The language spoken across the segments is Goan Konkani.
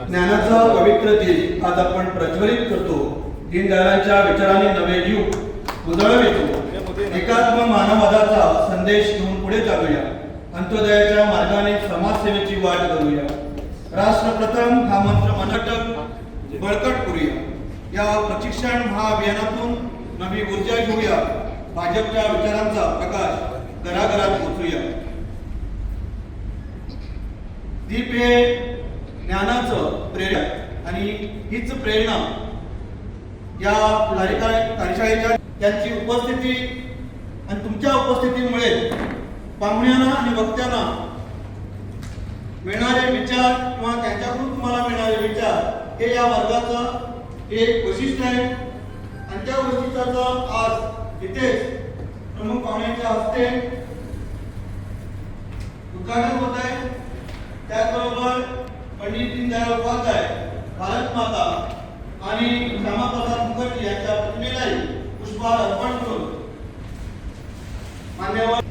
ज्ञानाचा पवित्र दीप आज आपण प्रज्वलित करतो. दीनदयाळांच्या विचाराने नवे युग उजळवितो. एकात्म मानववादाचा संदेश घेऊन पुढे चालूया. अंत्योदयाच्या मार्गाने समाजसेवेची वाट धरूया. राष्ट्रप्रथम हा मंत्र मनाटक बळकट करूया. या प्रशिक्षण महाअभियानातून नवी ऊर्जा घेऊया. भाजपच्या विचारांचा प्रकाश घराघरात पोचूया. दीप हे ज्ञानाचं प्रेरक आणि हीच प्रेरणा या कार्यशाळेच्या त्यांची उपस्थिती आणि तुमच्या उपस्थितीमुळे पाहुण्यांना आणि वक्त्यांना मिळणारे विचार किंवा त्यांच्याकडून तुम्हाला मिळणारे विचार हे या वर्गाचं एक वैशिष्ट्य आहे. आणि त्या वैशिष्ट्याचं आज इथेच प्रमुख पाहुण्यांच्या हस्ते उद्घाटन होत आहे. त्याचबरोबर पंडित दीनदयाळ उपाध्याय, भारत माता आणि श्यामाप्रसाद मुखर्जी यांच्या प्रतिमेलाही पुष्पहार अर्पण करून मान्यवर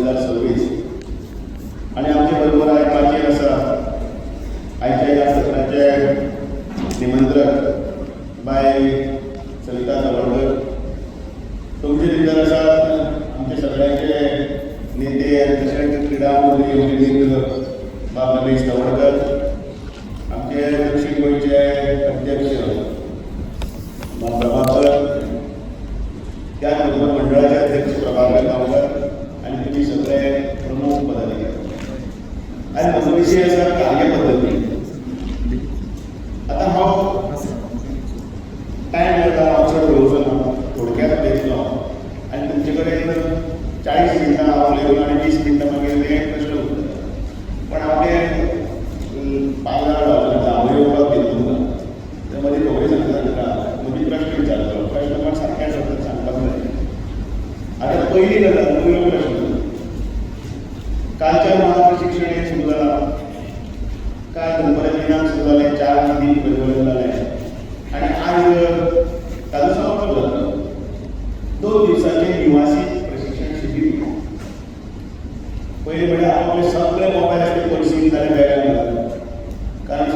2026. आनी आमचे बरोबर आयज माचयेर आसा आयच्या ह्या सत्राचे निमंत्रक बाय सविता तवडकर. तुमचे भितर आसा आमचे सगळ्यांचे नेते आनी तशेंच क्रिडा मंत्री उमेदीर बाब रमेश तवडकर, आमचे दक्षिण गोंयचे अध्यक्ष बाब प्रभाकर, त्याच बरोबर मंडळाचे अध्यक्ष प्रभाकर गांवकर आनी तुमी सगळे प्रमुख पदाधिकारी. आनी म्हजो विशय आसा कार्यपद्दती. आतां हांव टायम मेळटा, हांव चड उलोवचो ना, थोडक्यात उलयतलो आनी तुमचे कडेन 40 मिनटां हांव उलयलो आनी 20 मिनटां मागीर ते प्रश्न उरता. पण हांव ते पावलां रावतलो, हांव येवपाक दिता तुमकां. ते मदीं खबरी सांगता सांगता मदीं प्रश्न विचारतलो, प्रश्न पण सारके शब्दात सांगपाक जाय. आतां पयली गजाल, पयलो प्रश्न, कालच्या महाप्रशिक्षण हें सुरू जालां. काल दनपारां 3क सुरू जालें, 4क दीप प्रज्वलन जालें आनी आज ताजो समारोप जातलो. 2 दिवसांचे निवासी प्रशिक्षण शिबीर. पयलीं म्हळ्यार आपले सगळे मोबायल आसले पर्सीन जाल्यार बॅगान घालून, कारण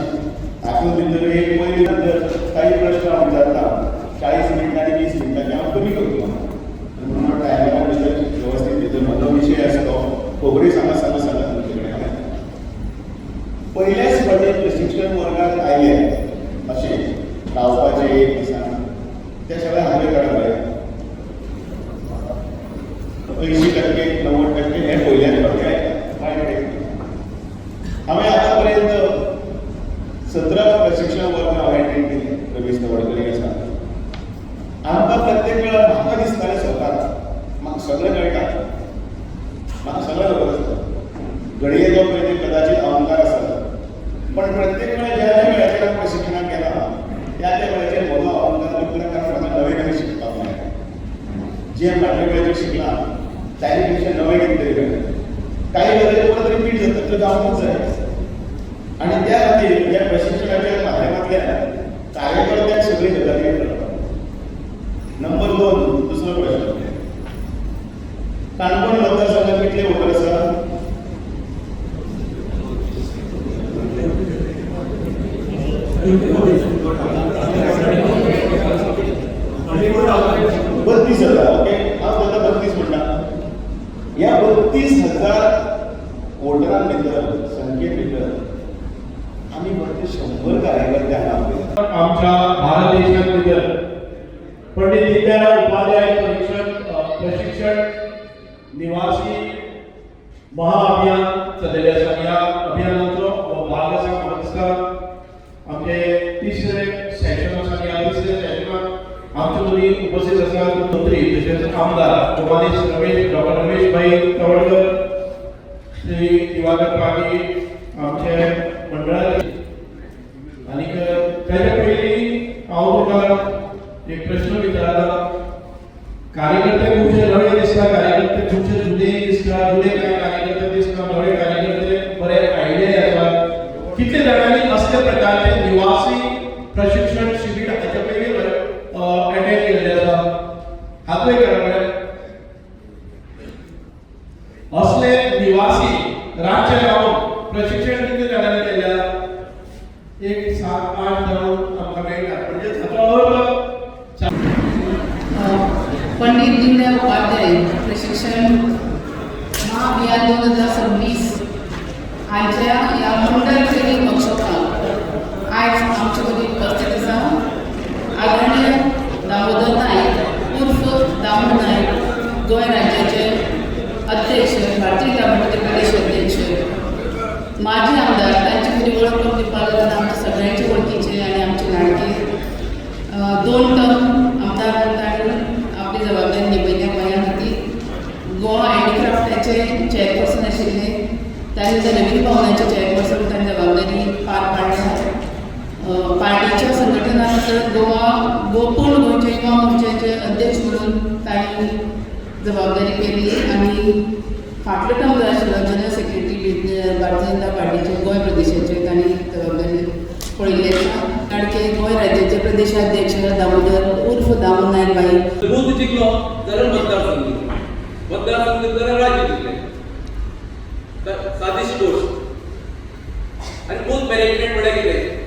हातूंत भितर एक पयलीं भितर काही प्रश्न हांव विचारता, 40 मिनटां आनी 20 मिनटांचे हांव कमी करतलो. म्हणून हांव टायमा भितर व्यवस्थीत भितर म्हजो विशय आसा तो खबरी सांगत सांगत सांगत तुमचे कडेन हांव. पयल्याच फावटी प्रशिक्षण वर्गात आयले अशें रावपाचें एक दिसान, ते सगळे हांवें काडप जाय. 80%, 90% हे पयल्याच फावटी आयले. हांवें आतां पर्यंत 17 प्रशिक्षण वर्ग हांवें अटेंड केले. रमेश तवडकर आसा. आमकां प्रत्येक वेळार म्हाका दिसतालें स्वताक म्हाका सगळें कळटा, म्हाका सगळें खबर आसता. घडये तो पळय कदाचित अहंकार आसा, पण प्रत्येक वेळा ज्या ज्या वेळाचेर हांव प्रशिक्षणाक गेला, त्या त्या वेळाचेर म्हजो अहंकार दुखला, कारण म्हाका नवें नवें शिकपाक मेळ्ळें. जें फाटल्या वेळाचेर शिकलां ताजे पेक्षा नवें कितें तरी मेळ्ळें. काही गजाली परत रिपीट जातात, त्यो जावंकूच जाय. आनी त्या खातीर ह्या प्रशिक्षणाच्या माध्यमांतल्यान कार्यकर्त्याक सगळी गजाली कळटा. नंबर 2, दुसरो प्रश्न, काणकोण मतदारसंघात कितले वोटर आसा? 32,000. ओके, हांव ताका 32 म्हणटा. ह्या 32,000 वोटरां भितर, संख्ये भितर आमी फक्त 100 कार्यकर्ते हांगा आपयतात. आमच्या भारत देशात भितर पंडित दीनदयाळ उपाध्याय प्रशिक्षण निवासी महाअभियान चललेले आसा. ह्या अभियानाचो हो भाग आसा. म्हाका दिसता आमचे तिसरे सेशन आसा आनी ह्या तिसऱ्या सेशनाक आमचे मदीं उपस्थित आसा मंत्री तशेंच आमदार मानेस्त रमेश डॉक्टर रमेश भाई तवडकर, श्री दिवाकर पागी, आमचे मंडळाचे. आनीक ताच्या पयलीं हांव तुका एक प्रश्न विचारता. कार्यकर्ते खुबशे नवे दिसता, कार्यकर्ते खुबशे जुने दिसता, जुने कांय कार्यकर्ते दिसता, नवे कार्यकर्ते बरे आयडिया आसा. कितले जाणांनी असल्या प्रकारचे निवासी प्रशिक्षण शिबीर हाच्या पयलीं अटेंड केल्ले आसा? हात वयर करा पळय. असले निवासी रातचे रावन प्रशिक्षण कितले जाणांनी केल्ले आसा? एक सात आठ जाण आमकां मेळटा, म्हणजे हाचो अर्थ पंडित दीनदयाळ उपाध्याय प्रशिक्षण महाअभियान 2026 आयच्या ह्या मंडळ ट्रेनिंग वर्कशॉपाक आयज आमचे मदीं उपस्थित आसा आदरणीय दामोदर नायक उर्फ दामू नायक, गोंय राज्याचे अध्यक्ष, भारतीय जनता पार्टीचे प्रदेश अध्यक्ष, माजी आमदार. तांची मदीं वळख करून दिवपाक जाल्यार आमच्या सगळ्यांचे वळखीचे आनी आमचे लाडके, दोन टर्म आमदार म्हणून तांणी आपली जबाबदारी निभयल्या. गोंया खातीर गोवा हँडिक्राफ्टाचे चेअरपर्सन आशिल्ले. त्यानंतर रवींद्र भवनाचे चेअरपर्सन तांणी जबाबदारी पार पाडल्या. पार्टीच्या संघटनानंतर गोवा गोपूर्ण गोंयच्या युवा मोर्चाचे अध्यक्ष म्हणून तांणी जबाबदारी केली आनी फाटलो टर्म जो आशिल्लो जनरल सेक्रेटरी भारतीय जनता पार्टीचे गोंय प्रदेशाचे तांणी जबाबदारी पळयल्ली आसा. लाडके गोंय राज्याचे प्रदेशाध्यक्ष दामोदर उर्फ दामू नायक भाई. बूथ जिखलो जाल्यार मतदारसंघ जिखलो, मतदारसंघ जिखलो जाल्यार राज्य जिखलें. मॅनेजमेंट म्हळ्यार कितें?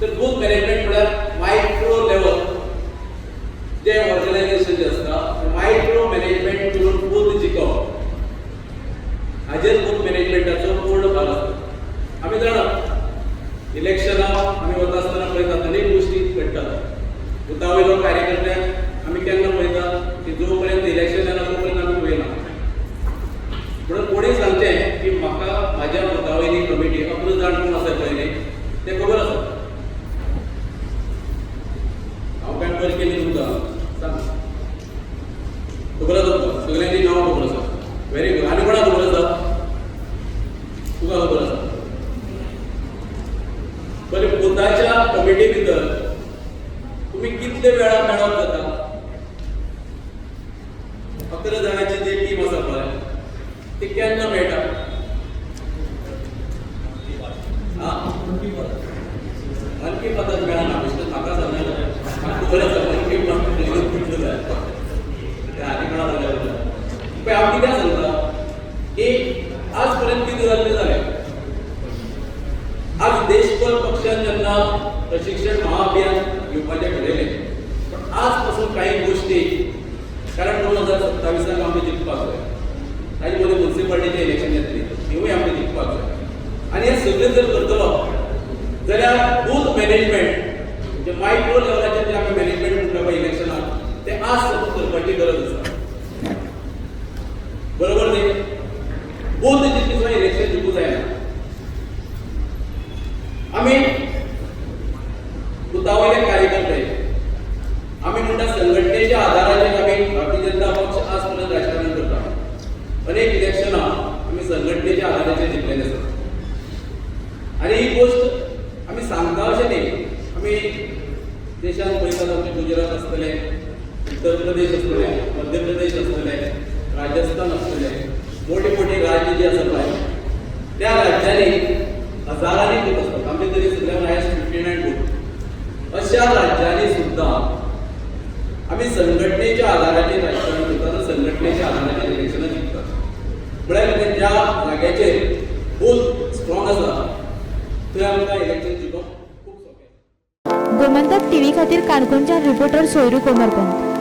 तर बूथ मॅनेजमेंट म्हळ्यार मायक्रो लेवल जे ऑर्गनायझेशन जे आसता, मायक्रो मॅनेजमेंट करून बूथ जिखप, हाजेर बूथ मॅनेजमेंटाचो पूर्ण भार आसता. आमी जाणा, इलेक्शनाक आमी वता आसतना पळयतात, अनेक गोश्टी घडटात. बुथा वयलो कार्यकर्त्यांक आमी केन्ना पळयता की जो पर्यंत इलेक्शन जायना तो पर्यंत आमी पळयना. म्हणून कोणी सांगचें की म्हाका म्हाज्या बुथा वयली कमिटी 11 जाण कोण आसा पळय न्ही, ते खबर आसा. हांव काय बरें केली तुमकां सांग, खबर आसा तुमकां? सगळ्यांची नांवां खबर आसा? Very good. आनी कोणाक खबर आसा? तुका खबर आसा? बरें, बुथाच्या कमिटी भितर तुमी कितले वेळा मेळप जाता? 11 जाणांची जी टीम आसा पळय, ती केन्ना मेळटा? हा, मन की बातच मेळना. बेश्टें म्हाका सांगना, म्हाका खबर आसा मन की बात कितलो जाय ते. आनी कोणा जाल्यार पळय, हांव कित्याक सांगता की आज पर्यंत कितें जालें तें जालें. आज देशभर पक्षान जेन्ना प्रशिक्षण महाअभियान घेवपाचें ठरयलें, पण आज पासून काही गोष्टी, कारण 2027 आमी जिखपाक जाय. ताजे मदीं मुन्सिपालिटीचें इलेक्शन येतलें, तिवूय आमी जिखपाक जाय. आनी हें सगळें जर करतलो जाल्यार बूथ मॅनेजमेंट जे मायक्रो लेवलाचेर जे आमी मॅनेजमेंट म्हणटा पळय इलेक्शनाक, ते आज सपोज करपाची गरज आसा, बरोबर न्ही? बूथ जितली सुद्दां इलेक्शन जिखूं जायना. आमी बुथा वयले कार्यकर्ते, आमी म्हणटा, संघटनेच्या आधाराचेर आमी भारतीय जनता पक्ष आज पर्यंत राजकारण करता. अनेक इलेक्शनां आमी संघटनेच्या आधाराचेर जिखलेले आसात. आनी ही गोश्ट आमी सांगता अशें न्ही, आमी देशांत पळयतात, आमचे गुजरात आसतले, उत्तर प्रदेश आसतले, मध्य प्रदेश आसतले, राजस्थान आसतले, मोठे मोठे राज्य जे आसा पळय, त्या राज्यांनी हजारांनी बूथ असतात. आमचे तरी सगळ्या हायस्ट 59 बूथ. अशा राज्यांनी सुद्धा आमी संघटनेच्या आधाराचेर राजकारण करतात, संघटनेच्या आधाराचेर इलेक्शनां जिखतात. म्हळ्यार कितें, ज्या जाग्याचेर बूथ स्ट्रॉंग आसा थंय आमकां इलेक्शन जिखप खूब सोंपें. गोमंतक टीव्ही खातीर काणकोणच्यान रिपोर्टर सोयरू कोमरपंत.